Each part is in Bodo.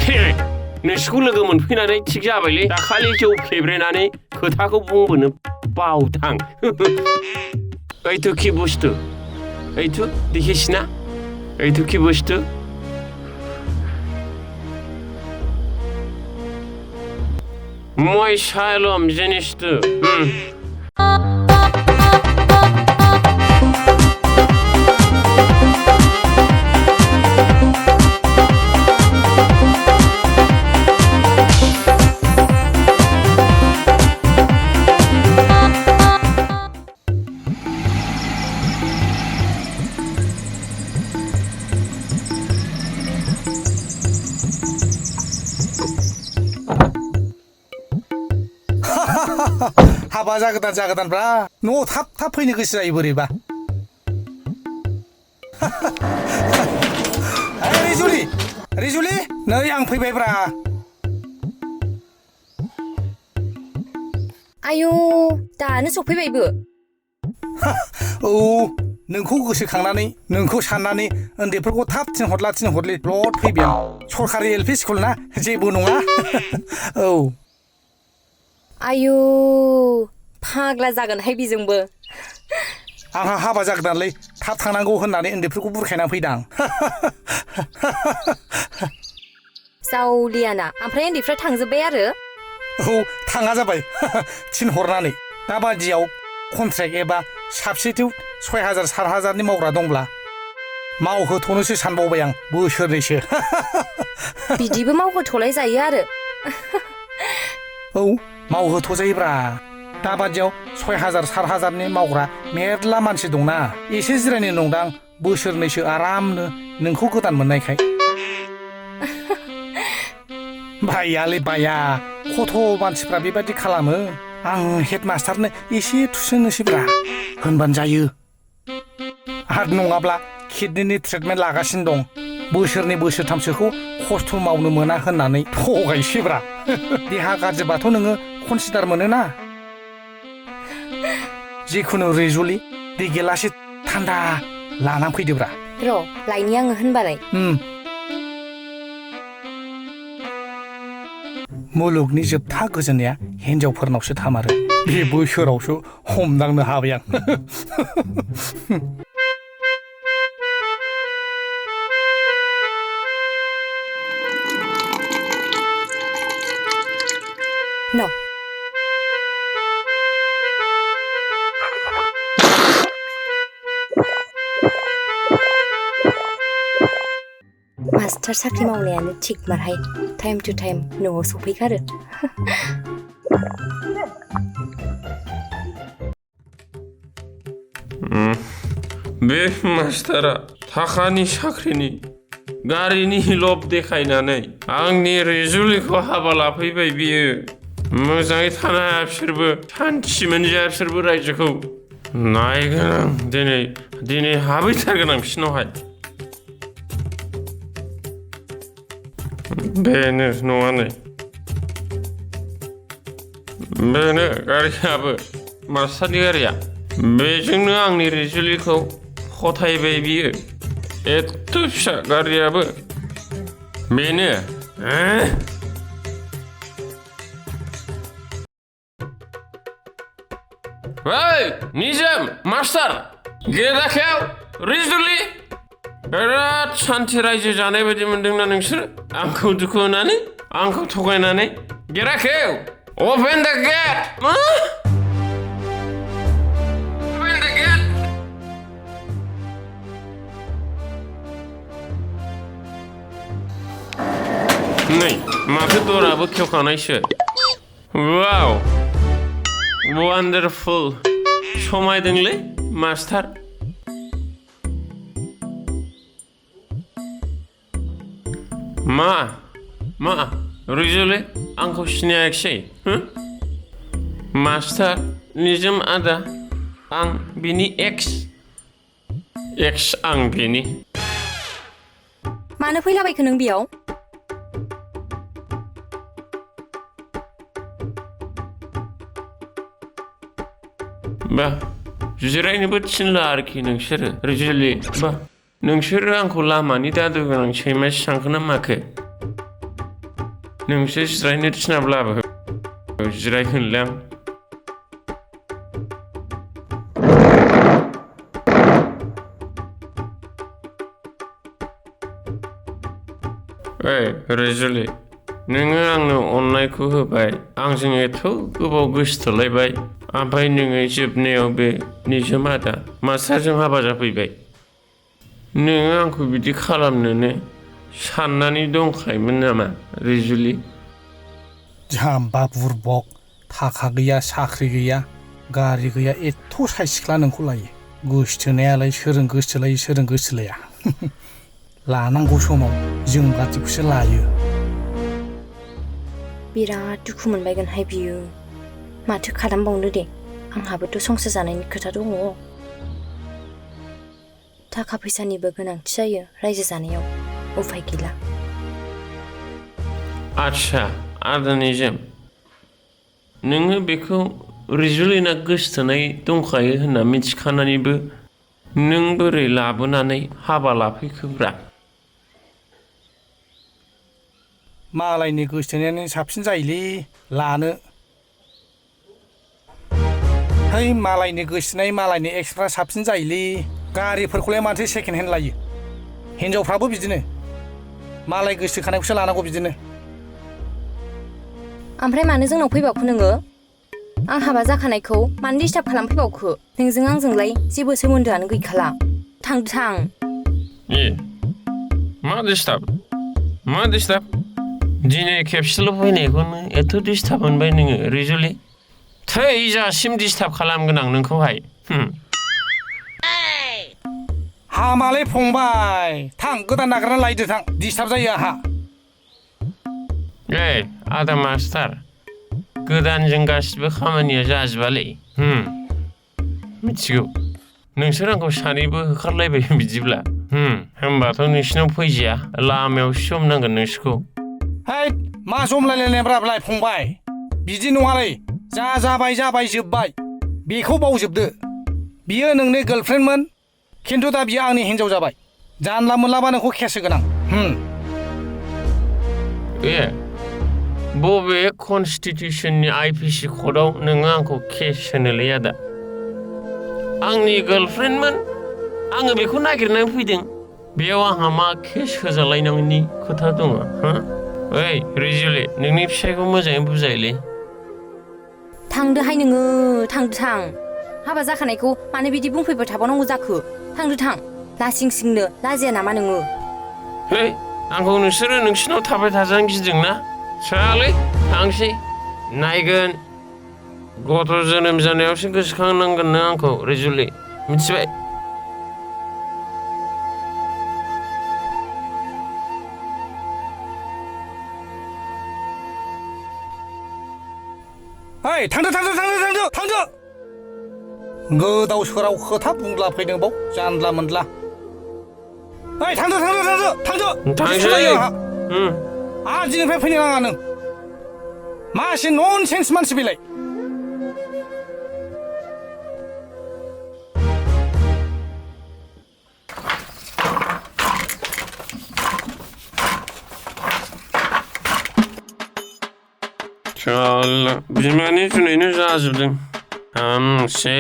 नोंसोरखौ लोगो मोनफैनानै थिग जाबायलै दाखालि जौ फेब्रेनानै खोथाखौ बुंबोनो बावदां এইটো কি বস্তু এইটো দেখিস না এইটো কি বস্তু মই চাই ল'ম জিনিসটো हाबा जागोदानब्रा न'आव थाब फैनो गोसो जायो बोरैबा रिजुलि नै आं फैबायब्रा आयौ दानो सफैबायबो औ नोंखौ गोसोखांनानै नोंखौ साननानै उन्दैफोरखौ थाब थिनहरलि ब्लद फैबाय आं सरकारि एलपि स्कुल ना जेबो नङा औ आयौ फाग्ला जागोनहाय बेजोंबो आंहा हाबा जागोदानलै थाब थांनांगौ होननानै उन्दैफोरखौ बुरखायना फैदां जावलियाना ओमफ्राय उन्दैफ्रा थांजोब्बाय आरो औ थाङा जाबाय थिनहरनानै दाबादियाव कन्ट्रेक्ट एबा साबसिटिउट 6000 7000नि मावग्रा दंब्ला मावहोथ'नोसो सानबावबाय आं बोसोरनैसो बिदिबो मावहोथ'लाय जायो आरो औ मावहोथ'जायोब्रा दाबादियाव 6000 7000नि मावग्रा मेरला मानसि दंना एसे जिरायनो नंदां बोसोरनैसो आरामनो नोंखौ गोदान मोननायखाय बायालै बाया खथ' मानसिफ्रा बेबादि खालामो आं हेडमास्टारनो एसे थुसोनोसैब्रा होनबानो जायो आरो नङाब्ला किडनिनि ट्रिटमेन्ट लागासिनो दं बोसोरनै बोसोरथामसोखौ खस्थ' मावनो मोना होननानै थगायसैब्रा देहा गाज्रिबाथ' नोङो कनसिडार मोनोना जिखुनु रिजुलि दै गिलाससे थान्दा लानानै फैदोब्रा र' लायनि आङो होनबालाय मुलुगनि जोबथा गोजोननाया हिनजावफोरनावसो थामारो बे बोसोरावसो हमदांनो हाबाय आं No. मास्टार साख्रि मावनायानो थिग मारहाय टाइम टु टाइम न'आव सफैगारो बे मास्टारा थाखानि साख्रिनि गारिनि लब देखायनानै आंनि रिजुलिखौ हाबा लाफैबाय बियो मोजाङै थानो हाया बिसोरबो सान्थि मोनजाया बिसोरबो रायजोखौ नायगोन आं दिनै हाबैथारगोन आं बिसिनावहाय बेनो नङा नै बेनो गारियाबो मास्टारनि गारिया बेजोंनो आंनि रिजुलिखौ फथायबाय बियो एथ' फिसा गारियाबो बेनो Hey, Nizam, Master, get back out, Rizuli. बिराद सान्थि रायजो जानाय बायदि मोनदोंना नोंसोर आंखौ दुखु होनानै आंखौ थगायनानै Get back out, open the gate. Open the gate. नै माथो दराबो खेवखानायसो Wow. Wonderful. समायदोंलै मास्टार मा रिजुलि आंखौ सिनायाखिसै मास्टार निजोम आदा आं बिनि एक्स आं बिनि मानो फैलाबायखो नों बेयाव बा जिरायनोबो थिनला आरोखि नोंसोरो रिजुलि बा नोंसोरो आंखौ लामानि दादु गोनां सैमासो सानखो ना माखो नोंसो जिरायनो थिनाब्लाबो जिरायहोनलै आं ओइ रिजुलि नोङो आंनो अननायखौ होबाय आंजों एथ' गोबाव गोसोथोलायबाय ओमफ्राय नोङो जोबनायाव बे निजोमादा मास्टारजों हाबा जाफैबाय नोङो आंखौ बिदि खालामनोनो साननानै दंखायोमोन नामा रिजुलि जाम्बा बुरबक थाखा गैया साख्रि गैया गारि गैया एथ' साइ सिख्ला नोंखौ लायो गोसोथोनायालाय सोरजों गोसोथोलायो सोरजों गोसोथोलाया लानांगौ समाव जों बादिखौसो लायो बिराद दुखु मोनबायगोनहाय बियो माथो खालामबावनो दे आंहाबोथ' संसार जानायनि खोथा दङ थाखा फैसानिबो गोनांथि जायो रायजो जानायाव उफाय गैला आच्छा आदानिजोम नोङो बेखौ रिजुलिना गोसोथोनाय दंखायो होनना मिथिखानानैबो नों बोरै लाबोनानै हाबा लाफैखोब्रा मालायनि गोसोथोनायानो साबसिन जायोलै लानो है मालायनि गोसोथोनाय मालायनि एक्सफ्रा साबसिन जायोलै गारिफोरखौलाय माथो सेकेन्ड हेन्ड लायो हिनजावफ्राबो बिदिनो मालाय गोसोखानायखौसो लानांगौ बिदिनो ओमफ्राय मानो जोंनाव फैबावखो नोङो आं हाबा जाखानायखौ मानो डिस्टार्ब खालामफैबावखो नोंजों आंजोंलाय जेबो सोमोन्दोआनो गैखाला थां ए मा डिस्टार्ब दिनै खेबसेल' फैनायखौनो एथ' डिस्टार्ब मोनबाय नोङो रिजुलि थैजासिम डिस्टार्ब खालामगोन आं नोंखौहाय हामालै फंबाय थां गोदान नागिरना लायदो थां डिस्टार्ब जायो आंहा ओइ आदा मास्टार गोदानजों गासिबो खामानिया जाजोबालै मिथिगौ नोंसोर आंखौ सानैबो होखारलायबाय बिदिब्ला होमबाथ' नोंसिनाव फैजाया लामायावसो हमनांगोन नोंसोरखौ है मा जमलायलायनायब्रालाय फंबाय बिदि नङालै जाबाय जोब्बाय बेखौ बावजोबदो बियो नोंनि गार्लफ्रेन्डमोन खिन्थु दा बियो आंनि हिन्जाव जाबाय जानला मोनलाबा नोंखौ केस होगोन आं ए बबे कनस्टिटिउसननि IPC कर्टआव नोङो आंखौ केस होनोलै आदा आंनि गार्लफ्रेन्डमोन आङो बेखौ नागिरनानै फैदों बेयाव आंहा मा केस होजालायनांगौनि खोथा दङ ओइ रिजुलि नोंनि फिसायखौ मोजाङै बुजायलै थांदोहाय नोङो थां हाबा जाखानायखौ मानो बिदि बुंफैबाय थाबावनांगौ जाखो थां लासिंसिंनो लाजिया नामा नोङो है आंखौ नोंसोरो नोंसिनाव थाबाय थाजानो गिदोंना जायालै थांसै नायगोन गथ' जोनोम जानायावसो गोसोखांनांगोन नों आंखौ रिजुलि मिथिबाय ओइ थांदो गोदाव सोराव खोथा बुंला फैदों बाव जानला मोनला ओइ थांदो थांसै आजिनिफ्राय फैनो नाङा नों मा एसे ननसेन्स मानसि बेलाय Çağla bilmeni tüneyini yazdım. Hamse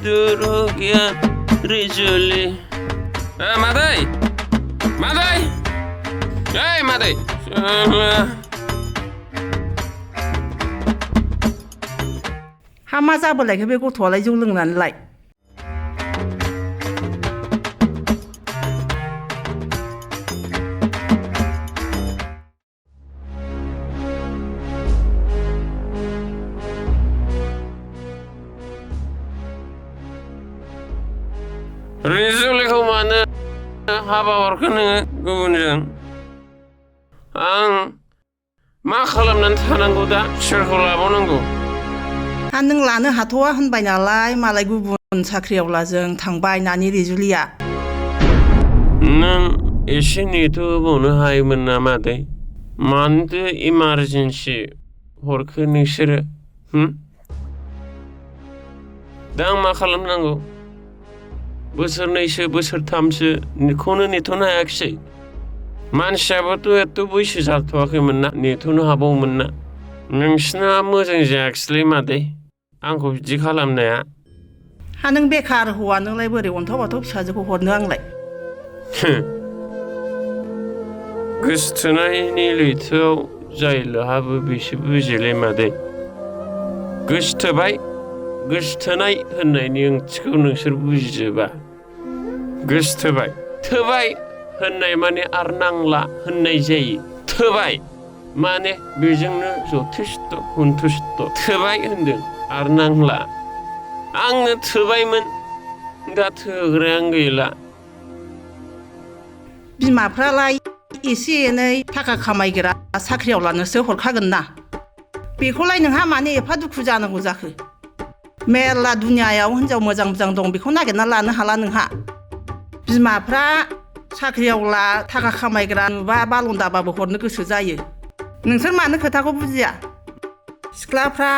dur ya Rizoli. Maday. Hey Maday. हामा जाबोलायखो बे गथ'आलाय जौ लोंनानैलाय Rizoliखौ मानो हाबा हरखो नोङो गुबुनजों आं मा खालामनानै थानांगौ दा सोरखौ लाबावनांगौ नों लानो हाथ'वा होनबाय नालाय मालाय गुबुन साख्रियावलाजों थांबाय नानि रिजुलिया नों एसे नेथ'बावनो हायोमोन ना मादै मानोथो इमारजेन्सि हरखो नोंसोरो दा आं मा खालामनांगौ बोसोरनैसो बोसोरथामसो खौनो नेथ'नो हायाखिसै मानसियाबोथ' एथ' बैसो जाथ'वाखैमोन ना नेथ'नो हाबावोमोन ना नोंसिना मोजां जायाखिसैलै मादै आंखौ बिदि खालामनाया हा नों बेखार हौवा नोंलाय बोरै अन्थाव बाथाव फिसाजोखौ हरनो आंलाय गोसोथोनायनि लैथोआव जाय लोहाबो बेसो बुजियोलै मादै गोसोथोनाय होननायनि ओंथिखौ नोंसोर बुजिजोबा गोसोथोबाय थोबाय होननाय माने आरो नांला होननाय जायो थोबाय माने बेजोंनो जथेस्थ' हुन्थुस्थ' थोबाय होनदों आरो नांला आंनो थोबायमोन दा थोग्रायानो गैला बिमाफ्रालाय एसे एनै थाखा खामायग्रा साख्रिआवलानोसो हरखागोन ना बेखौलाय नोंहा मानो एफा दुखु जानांगौ जाखो मेरला दुनियायाव हिनजाव मोजां दं बेखौ नागिरना लानो हाला नोंहा बिमाफ्रा साख्रिआवला थाखा खामायग्रा नुबा बालन्दाबाबो हरनो गोसो जायो नोंसोर मानो खोथाखौ बुजिया सिख्लाफ्रा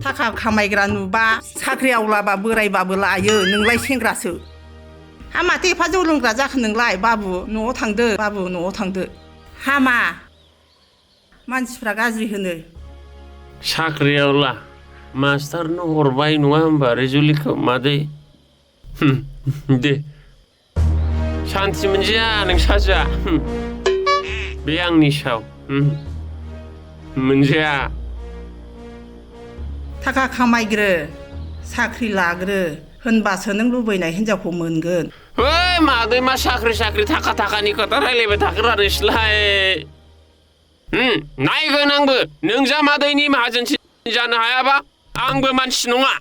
थाखा खामायग्रा नुबा साख्रिआवलाबा बोरायबाबो लायो नोंलाय सेंग्रासो हा माथो एफा जौ लोंग्रा जाखो नोंलाय बाबु न'आव थांदो हामा मानसिफ्रा गाज्रि होनो साख्रिआवला मास्टारनो हरबाय नङा होमबा रिजुलिखौ मादै दे सान्थि मोनजाया नों साजा बे आंनि साव मोनजाया थाखा खामायग्रो साख्रि लाग्रो होनबासो नों लुबैनाय हिनजावखौ मोनगोन ओइ मादै मा साख्रि थाखानि खोथा रायलायबाय थाग्रा नोंसोरलाय नायगोन आंबो नों जा मादैनि माहाजोनसिन जानो हायाबा आंबो मानसि नङा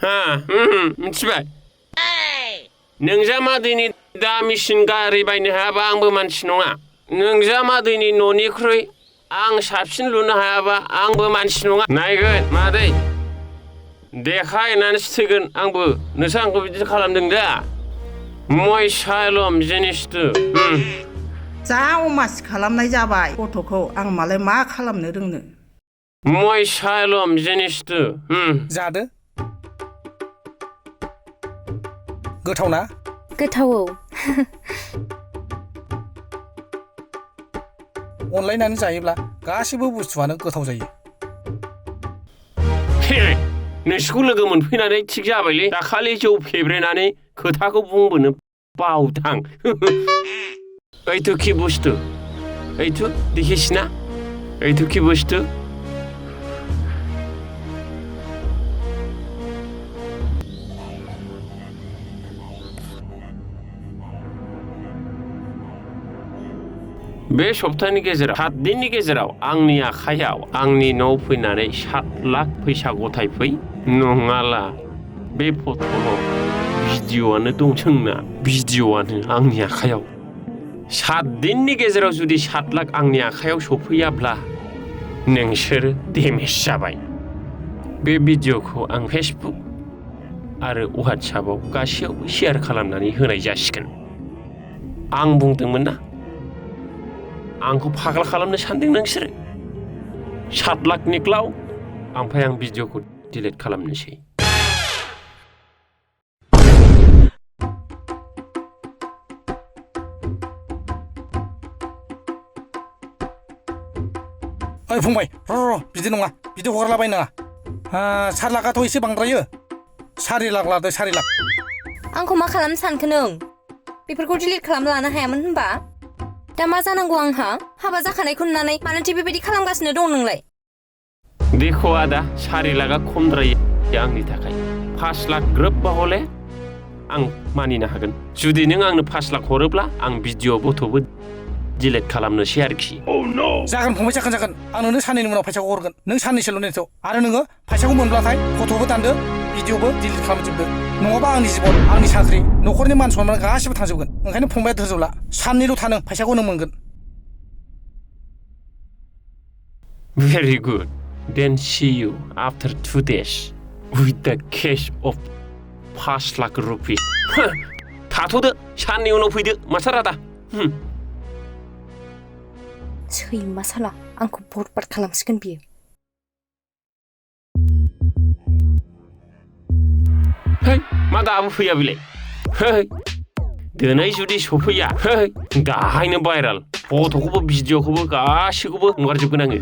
मिथिबाय नों जा मादैनि दामिसिन गारि बायनो हायाबा आंबो मानसि नङा नों जा मादैनि न'निख्रुइ आं साबसिन लुनो हायाबा आंबो मानसि नङा नायगोन मादै देखायनानैसो थैगोन आंबो नोंसोर आंखौ बिदि खालामदों दा मय सालम जिनिसथु जा अमासि खालामनाय जाबाय गथ'खौ आं मालाय मा खालामनो रोंनो मय सालम जिनिसथु जादो गोथाव ना गोथाव अनलायनानै जायोब्ला गासिबो बुस्थुआनो गोथाव जायो नोंसोरखौ लोगो मोनफैनानै थिग जाबायलै दाखालि जौ फेब्रेनानै खोथाखौ बुंबोनो बावदां ओइथु कि बुस्थु ओइथु देখিসনা ओइथु कि बुस्थु बे सप्तानि गेजेराव 7 दिननि गेजेराव आंनि आखायाव आंनि न'आव फैनानै 7 लाख फैसा गथायफै नङाला बे फट'ल' भिडिअ'आनो दं जोंना भिडिअ'आनो आंनि आखायाव 7 दिननि गेजेराव जुदि 7 लाख आंनि आखायाव सफैयाब्ला नोंसोर डेमेज जाबाय बे भिडिअ'खौ आं फेसबुक आरो WhatsAppआव गासैयावबो शेयार खालामनानै होनाय जासिगोन आं बुंदोंमोन ना आंखौ पागल खालामनो सानदों नोंसोरो 7 लाख निक्लाव ओमफ्राय आं भिडिअ'खौ डिलिट खालामनोसै ओइ फंबाय र' बिदि नङा बिदि हरलाबायनाङा 7 लाखाथ' एसे बांद्रायो 4 लाख लादो 4 लाख आंखौ मा खालामनो सानखो नों बेफोरखौ डिलिट खालामना लानो हायामोन होनबा दा मा जानांगौ आंहा हाबा जाखानायखौ नुनानै मानोथो बेबायदि खालामगासिनो दं नोंलाय देखो आदा 4 लाखा खमद्रायो आंनि थाखाय 5 लाख ग्रोब हले आं मानिनो हागोन जुदि नों आंनो 5 लाख हरोब्ला आं भिडिअ फट'बो डिलिट खालामनोसै आरोखि जागोन फंबाय जागोन आं नोंनो साननैनि उनाव फैसाखौ हरगोन नों साननैसोल' नेथ' आरो नोङो फैसाखौ मोनब्लाथाय फट'बो दानदो भिडिअबो डिलिट खालामजोबदो नङाबा आंनि जिबन आंनि साख्रि न'खरनि मान सनमान गासिबो थांजोबगोन ओंखायनो फंबाया धोरजोबला साननैल' थानो फैसाखौ नों मोनगोन Very good. Then see you after 2 days with the cash of 5 lakh rupees. थाथ'दो साननि उनाव फैदो मास्टार आदा सैमा साला आंखौ बरबाद खालामसिगोन बियो है मा दाबो फैया बिलाय है दिनै जुदि सफैया दाहायनो भाइराल फट'खौबो भिडिअ'खौबो गासैखौबो हगारजोबगोन आङो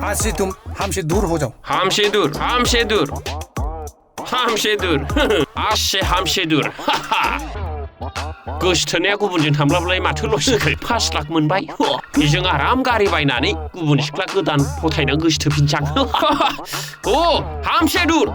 आज से तुम हमसे दूर हो जाओ HUMSE DUR आसे HUMSE DUR गोसोथोनाया गुबुनजों थांब्लाबोलाय माथो लस जाखो 5 लाख मोनबाय बेजों आराम गारि बायनानै गुबुन सिख्ला गोदान फथायना गोसोथोफिनसां अ HUMSE DUR